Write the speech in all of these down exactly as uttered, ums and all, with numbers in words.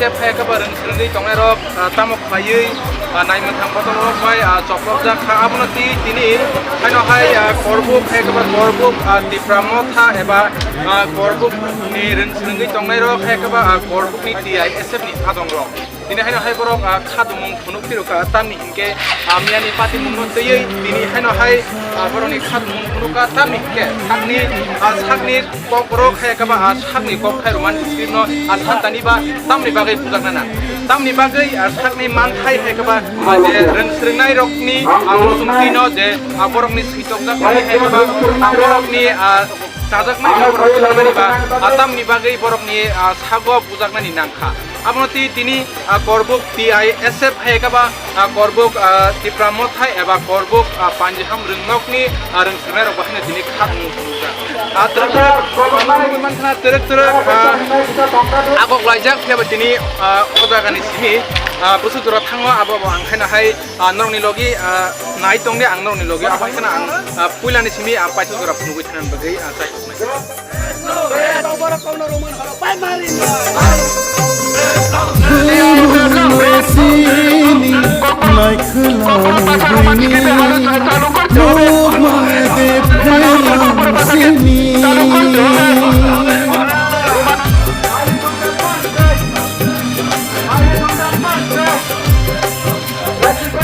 Phai khe ba rwng swrwngwi tongnai rok, ah, tamo khlaiwi, ah, naimwthang bodol rok bai, ah, choplok jak kha. Abono twi tini haino hai, ah, Korbuk phai khe ba Korbuk, ah, Tipra Motha eba, ah, Korbuk ni rwng swrwngwi tongnai rok hai khe ba, ah, Korbuk ni T I S F ni adong rok. Tini haino hai borok, ah, kha tumung phunuk phirukha, tamni hinkhe, ah, miyani patimungno twiwi tini haino hai, ah, borokni kha tumung phunukha, tamni hinkhe sakni, ah, sakni kokrok hai khe ba, ah, sakni kok khai romani script no, ah, santani ba tamni bagwi bujaknana. Tamni bagwi, ah, sakni manthai hai khe ba, ah, je rwng swrwngnai rokni, ah, muchungtwi no je, ah, borokni swichokjak hai khe ba, ah, borokni, ah, chajaknai ba borok swrwngnani ba, ah, tamni bagwi borokni, ah, sago bujaknani nangkha. Abono twi tini, ah, Korbuk T I S F hai khe ba, ah, Korbuk, ah, Tipra Mothai eba Korbuk, ah, Panjiham rwngnokni, ah, rwng swrwngnai rok bo haino tini kha tumung phunukjak. Ah, twrwk twrwk, ah, nugwi mankha twrwk twrwk, ah, agok laijak phiya ba tini, ah, o jagani simi, ah, bwswk jora thango abo bo ang haino hai, ah, norokni logi, ah, nai tongdi ang norokni logi abo hai kheno ang, ah, puilani simi, ah, paisa jora phunugwi thangna bagwi, ah, chai.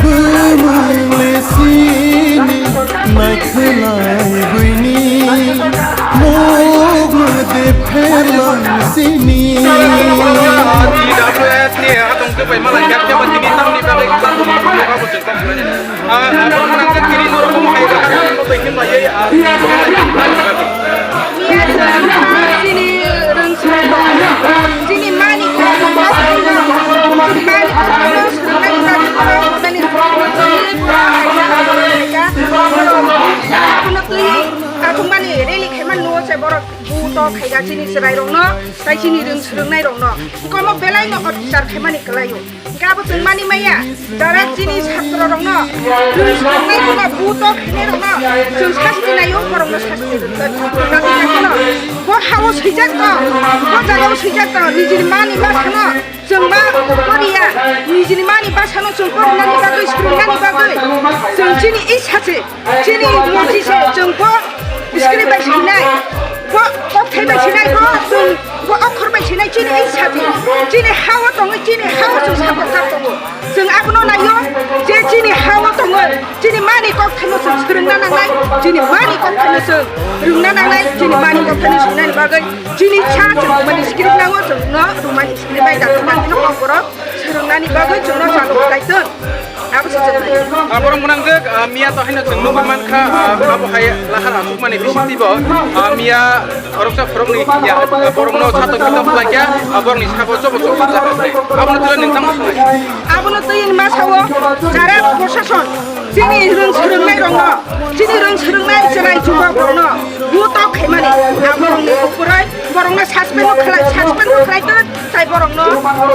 Bwmwng le sini naikhlai buini, mokma de pherlang sini. T W F ni hatong tei bai malai jak jak tini tamni bagwi tini norok hai ba tei himlai. Chini rwng swrwng, chini mani kok, chini mani kok, chini mani kok, abono twi achukmani rally khaimani nugo se borok buto khaija chini chwrairokno, tai chini rwng swrwngnairokno. Komo belaino officer khaimani kwlaio. Hingke abo chwng mani maya, jara chini satro rokno, chwng swrwngnai rokno, buto khainai rokno, chwng sasti naio, borokno sasti rwngkha. Bo hao swijak tong, bo jagao swijak tong, nijini mani bwsano chwng ma poriya, nijini mani bwsano chwng porinani bagwi, swrwngnani bagwi, chwng chini isa se. Chini murti se chwng bo script bai sinai, bo kokthai bai sinai, bo chwng bo okhor bai sinai, chini ei sati, chini hao tongo, chini hao chwng sakok jak tongo. Chwng abono naio je chini hao tongo, chini mani kokthaino chwng swrwngna nangnai, chini mani kokthaino chwng rwngna nangnai, chini mani kokthaino swrwngnani bagwi chini sa chwng mani script nango, chwng no rwmani script bai dakti nangkhe no kokborok swrwngnani bagwi chwngno chalo khlaitwng. Abo se chwng nai. Ah, borok mwnangjak, ah, miya to haino chwng nugwi mankha, ah, abo hai lahar achukmani bisingtwibo, ah, miya khoroksa khoroknwi ya, ah, borokno satok bitok khlaikha, ah, borokni sabo chobo chobo khlaikha. Abono twiwi nwng tamo sanai? Abono twi ma sao, jara proshashon, chini rwng swrwngnairokno, chini rwng swrwngnai chwrai chubakrokno buto khaimani, aborokni upuroi borokno suspend khlai, suspend khlai tei borokno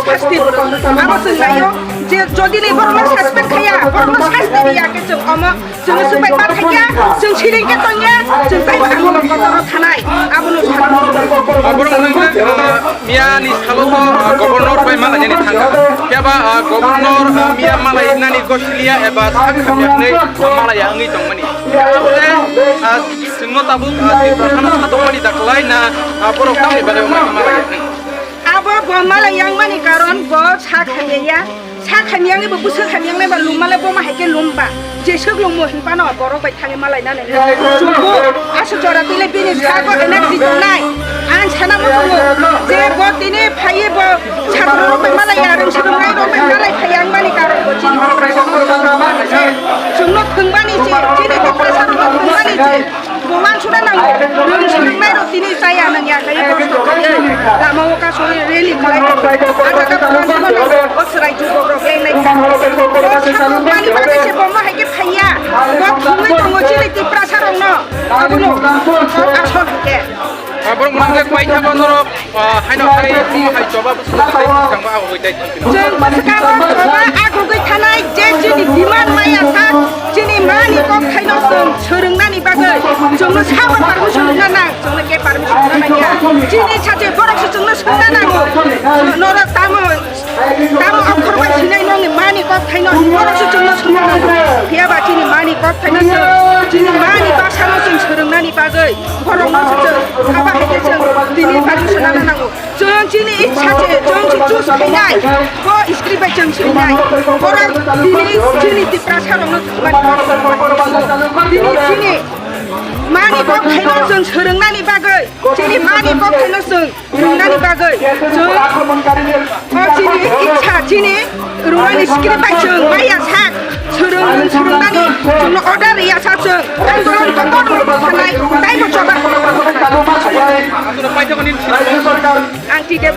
sasti rwno. Abo chwng naio je jodi ni borokno suspend khaiya, borokno sasti riya khe chwng omo chwng swbai ma thaiya, chwng siring khe tongya, chwng tei ang kotor thanai. Abono salo. Borok mwnangjak, ah, miya ni salo to, ah, governor bai malainani thangkha. Phiya ba, ah, governor, ah, miya malainani gosiliya eba sak hamya hwnwi, ah, malaiya wngwi tongmani. Abo le, ah, Chwngno tabuk, ah, Tiprasano satokmani da kwlai na, ah, borok tamni bagwi wngmani malai ya? Abo bo malai yangmani karon bo sak hamya ya. Sak hamya wngwi bo bwswk hamya wngnai ba lum malai bo ma hai khe lum ba. Jeswk lum mo hinphano borok bai thangwi malai nani. Chwngbo aswk jora twi le bini sago energy tongnai. Ang sana muchungo je bo tini phaiwi bo satro rok bai malai ya, rwng swrwng nai rok bai malai phai ya wngmani karon bo chini. Chwngno thwngmani se, chini Tiprasa rokno thwngmani se. Bo wansukna nango, rwng swrwngnairok tini chaya nang ya khe kosto khe lama o kaso rally khlai tongo. A jaga bo wansukna nango, o chwrai jubokrok lengnai kha. Bo samung mani bagwi se bo mo hai khe phaiya. Bo thumwi tongo chini Tiprasarokno. Abono asol khe. Borok mwnangjak paithago norok. Ah, haino hai, omo hai choba bwswk tei swkangma agogwi tei thangpino. Chwng bwswkangma choba agogwi thanai je chini demand maya sak, chini mani kok thaino chwng swrwngnani bagwi chwngno sabo permission rwna nang, chwngno khe permission rwna nang ya. Chini sache borok se chwngno swngna nango. Norok tamo Borok se chwngno swrwngna nango. Phiya ba chini mani kok phaino chwng, chini mani bwsano chwng swrwngnani bagwi borokno se chwng haba hai khe chwng tini permission nana nango. Chwng chini ichha se chwng se choose khainai, bo script bai chwng swrwngnai. Borok tini chini Tiprasa rokno thumani borok tini chini mani kok phaino chwng swrwngnani bagwi, chini mani kok phaino chwng rwngnani bagwi chwng o chini ichha chini rwngnani script bai chwng maya sak swrwng swrwngnani chwngno order riya sa chwng andolon kotor khanai taibo choba. Ang T W.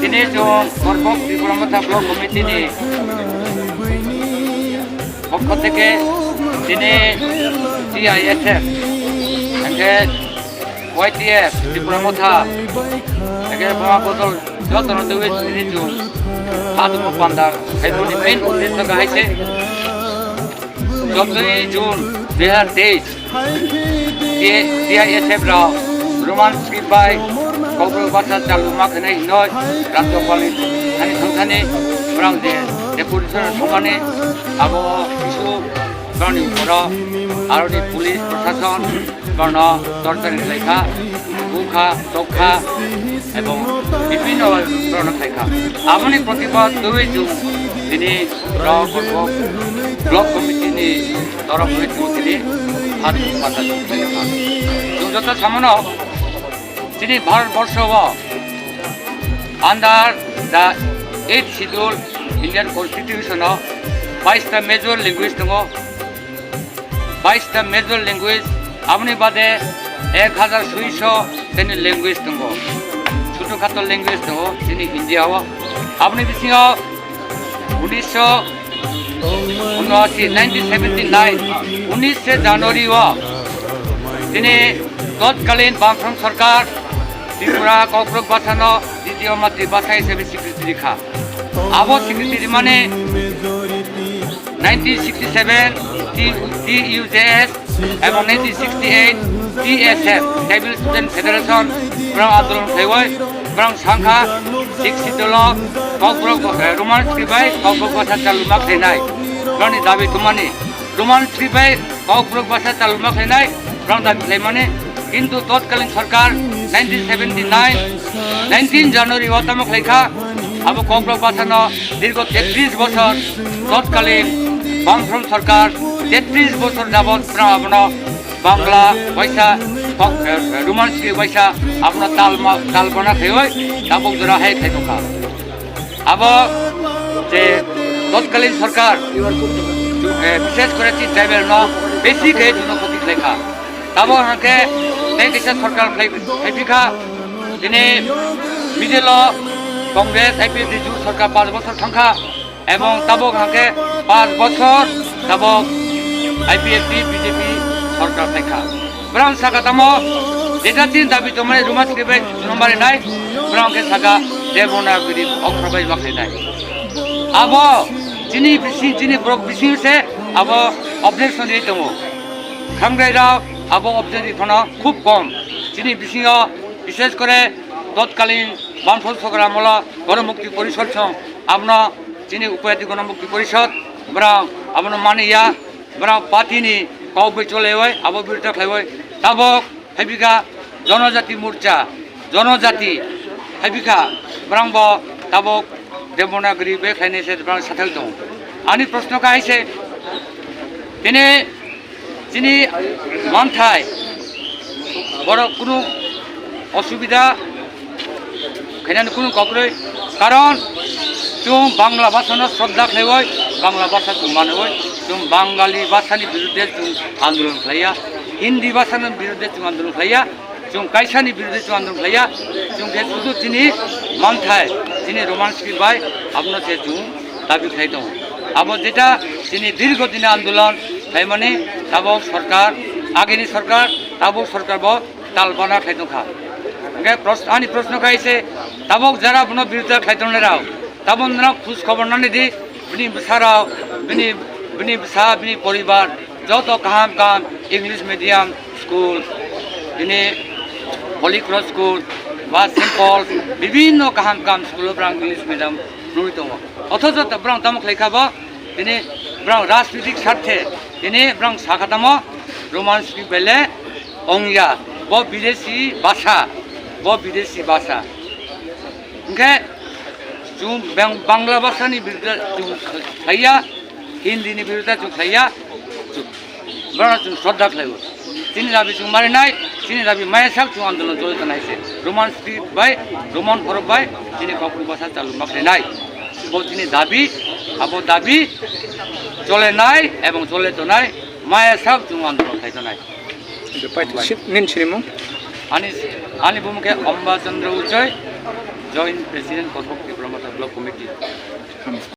Tini chwng Korbok Tipra Motha Block Committee ni pokho theke tini T I S F, hwnkhe Y T F, Tipra Motha, hwnkhe Boma Bodol jotono twiwi tini chwng Haduma Panda khaimani main uddesho khe hai se chwdoi June dui hazar teis. T-, T I S F rok Roman script bai Kokborok basa chalu ma khainai hinoi Rajyapal ni thani thangthani borok je deputation songmani abo kisu borokni borok aroni police prosason borokno torture khlaikha, bukha, tokha ebong bibhinno borokno khlaikha. Aboni protibad twiwi chwng tini rok block committee ni torok hwnwi chwng tini Bharat Mata chwng khlaikha. Chwng joto samano chini Bharat borsho o under the eighth schedule Indian Constitution o bais ta major language tongo, bais ta major language, aboni bade ek hazar suiso teni language tongo, chutu khato language tongo chini India o. Aboni bisingo unisho unashi, nineteen seventy nine, unishe January o tini totkalin Bamfront Sarkar Tripura Kokborok bwsano ditiyo matri bwsa hisabe swikriti rikha. Abo swikriti rimani nineteen sixty seven T-, T U J S ebong nineteen sixty eight T S F, Tribal Student Federation, borok andolon khaiwi borok sangkha sixth schedule o Kokborok, eh, Roman script bai Kokborok bwsa chalu ma khlainai borokni dabi tongmani. Roman script bai Kokborok bwsa chalu ma khlainai borok dabi khlaimani. Kintu totkalin sarkar nineteen seventy nine, nineteen January o tamo khlaikha. Abo Kokborok bwsano dirgo tetris bosor totkalin Bamfront sarkar tetris bosor jabot borok abono Bangla waisa, Kok-, eh, Roman script waisa abono tal ma-, tal bana khaiwi tabuk jora hai khaitokha. Abo je totkalin sarkar, eh, bishesh kore chi tribal no besi khe chuno khoti khlaikha. Tabo hwnkhe tei kisa sarkar khlai, khlaiphikha. Tini middle o Congress I P F T jut sarkar panch bochor thangkha. Ebong tabok hwnkhe panch bochor tabok I P F T B J P sarkar phaikha. Borok saka tamo, jeta tin dabi tongmani Roman script bai chuno marinai, borok hwnkhe saka Devanagari okra bai bakhainai. Abo chini bising, chini borok bising se abo objection ri tongo. Khangrai rok abo objection ri phano khub kom. Chini bisingo bishesh kore totkalin Bamfront Sarkar amolo Gonomukti Porishod song abono chini Upayati Gonomukti Porishod borok abono mani ya, borok party ni kok bai cholaiwi abo birodita khlaiwi tabok phaibikha Jonojati Morcha, Jonojati phaibikha borok bo tabok Devanagari bai khlainai se bang sathai tong. Ani proshno kha hai se, tini chini manthai borok kunu osubida khainani kunu kokroi, karon chwng Bangla bhasha no shraddha khlaiwi, Bangla bhasha chwng manwi, chwng Bangali bhasha ni birudde chwng andolon khlaiya, Hindi bhasha ni birudde chwng andolon khlaiya, chwng kaisa ni birudde chwng andolon khlaiya, chwng khe sudu chini manthai, chini Roman script bai abono se chwng dabi khlai tongo. Abo jeta chini dirgho dini andolon khlaimani tabok sorkar, agini sorkar, tabok sorkar bo tal bana khlai tongkha. Hingke pros-, ani proshno kha ise, tabok jara bono birudda khlai tongnai rao, tabok nang khoj khobor nani di, bini bwsa rao, bini, bini bwsa, bini poribar, joto kaham kaham English medium school, bini Holy Cross school, ba Saint Paul, bibhinno kaham kaham school o borang English medium nugwi tongo. Othocho borang tamo khlai kha bo, bini borang rajnitik sarthe, bini borang sakha tamo Roman script bele ongya, bo bidesi bhasha, bo bidesi bhasha. Hingke chwng bang-, Bangla bhasha ni birudda chwng khlaiya, Hindi ni birudda chwng khlaiya, chwng, borok chwng shraddha khlaio. Chini dabi chwng marinai, chini dabi maya sak chwng andolon choli tongnai se. Roman script bai, Roman borok bai, chini kokborok bhasha chalu ma khlainai. Bo chini dabi, abo dabi cholenai ebong chole tonai, maya sak chwng andolon khlai tonai. Pai sip nin sinimung? Ani, ani bumung khe Amba Chandra Uchoi, Joint President, Kothok Tipra Motha Block Committee.